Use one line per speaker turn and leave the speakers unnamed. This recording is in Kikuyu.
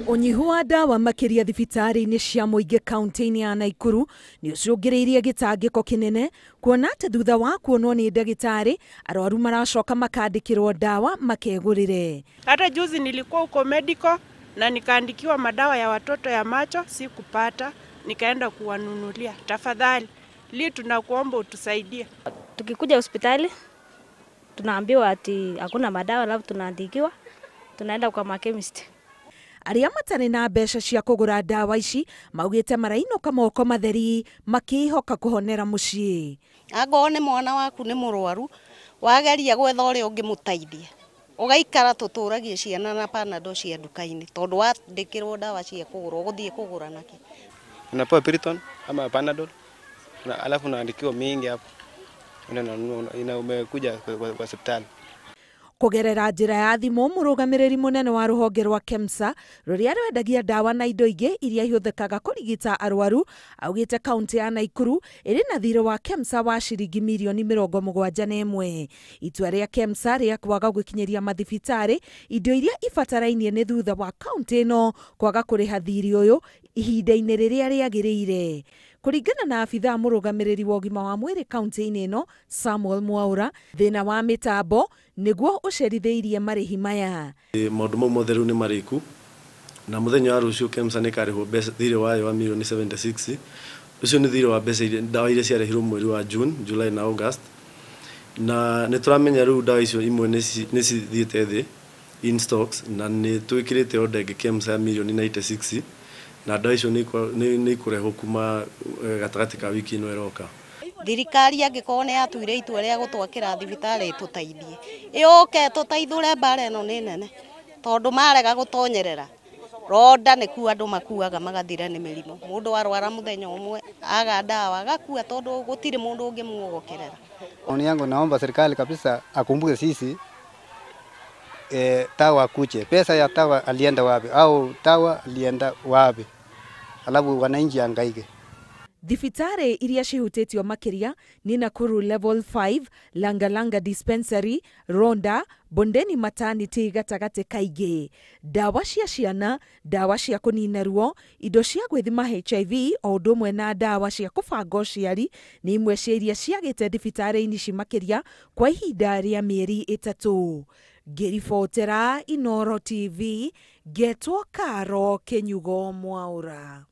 Unyihu wa ndawa makiria thibitarĩ-inĩ cia mũingĩ kaunti-inĩ ya Naikuru nĩ ũcũngĩrĩirie gĩtangĩko kĩnene kuona atĩ thutha wa kuonwo nĩ ndagĩtarĩ arwaru maracoka makandĩkĩrwo ndawa makegũrĩre.
Hata juzi nilikuwa huko medical na nikaandikiwa madawa ya watoto ya macho sikupata, nikaenda kuwanunulia. Tafadhali li tunakuomba utusaidie.
Tukikuja hospitali tunaambiwa ati hakuna madawa, alafu tunaandikiwa tunaenda kwa chemist.
Arĩa matarĩ na mbeca cia kũgũra ndawa ici maugĩte marainũka moko matheri makĩhoka kũhonera mũciĩ.
Angorwo nĩ mwana waku nĩ mũrwaru wageria gwetha ũrĩa ũngĩmũteithia ũgaikara tũtũragie ciana na Panadol cia nduka-inĩ tondũ wandĩkĩrwo ndawa cia kũgũra ũgũthiĩ kũgũra nakĩ.
Unapewa Piriton ama Panadol na alafu unaandikiwa mingi hapo ina umekuja kwa hospitali.
Kugerera njira ya thimu murugamiriri munene wa ruhonge rwa KEMSA ruria rwendagia ndawa na indo ingĩ iria ihũthĩkaga kũrigita arwaru augĩte kaunti ya Naikuru ĩrĩ na thirĩ wa KEMSA wa ciringi mirioni 71. Itua rĩa KEMSA rĩa kwaga gũkinyĩria mathibitarĩ indo iria ibatarainie nĩ thutha wa kaunti ĩno kwaga kũrĩha thirĩ ũyũ ihinda-inĩ rĩrĩa rĩagĩrĩire. Kũringana na abithaa mũrũgamĩrĩri wa ũgima wa mwĩrĩ kaunti-inĩ ĩno Samuel Mwaura, thĩna wa mĩtambo nĩguo ũcerithĩirie marĩhi maya.
Maũndũ mau mothe rĩu nĩ marĩku na mũthenya wa rũciũ KEMSA nĩ ĩkarĩhwo mbeca thirĩ wayo wa mirioni 76. Ũcio nĩ thirĩ wa mbeca ndawa iria ciarĩhirwo mweri wa June, July na August, na nĩ tũramenya rĩu ndawa icio imwe nĩ cithiĩte thĩ in stocks na nĩ twĩkĩrĩte order ĩngĩ KEMSA ya mirioni 96 na ndawa icio nĩ ikũrehwo kuma gatagatĩ ka wiki ĩno ĩroka.
Thirikari angĩkorwo nĩ yatuire itua rĩa gũtwakĩra thibitarĩ ĩtũteithie, ĩũke tũteithũre mbara ĩno nĩ nene tondũ marega gũtonyerera ronda nĩkuo andũ makuaga magathira nĩ mĩrimũ. Mũndũ arwara mũthenya ũmwe aga ndawa agakua tondũ gũtirĩ mũndũ ũngĩmuogokerera.
Maoni yangu naomba serikali kabisa akumbuke sisi tawa kuche pesa ya tawa alienda wapi au tawa alienda wapi, alafu wananchi angaike.
Thibitarĩ iria cihutĩtio makĩria nĩ Nakuru Level 5, Langalanga Dispensary, Ronda, Bondeni Maternity gatagatĩ kaingĩ. Ndawa cia ciana, ndawa cia kũnina ruo, indo cia gwĩthima HIV o ũndũ ũmwe na ndawa cia kũbanga ũciari nĩ imwe cia iria ciagĩte thibitarĩ-inĩ ici makĩria kwa ihinda rĩa mĩeri 3. Ngĩribotera Inooro TV, ngetwo Karo Kĩnyugo Mwaura.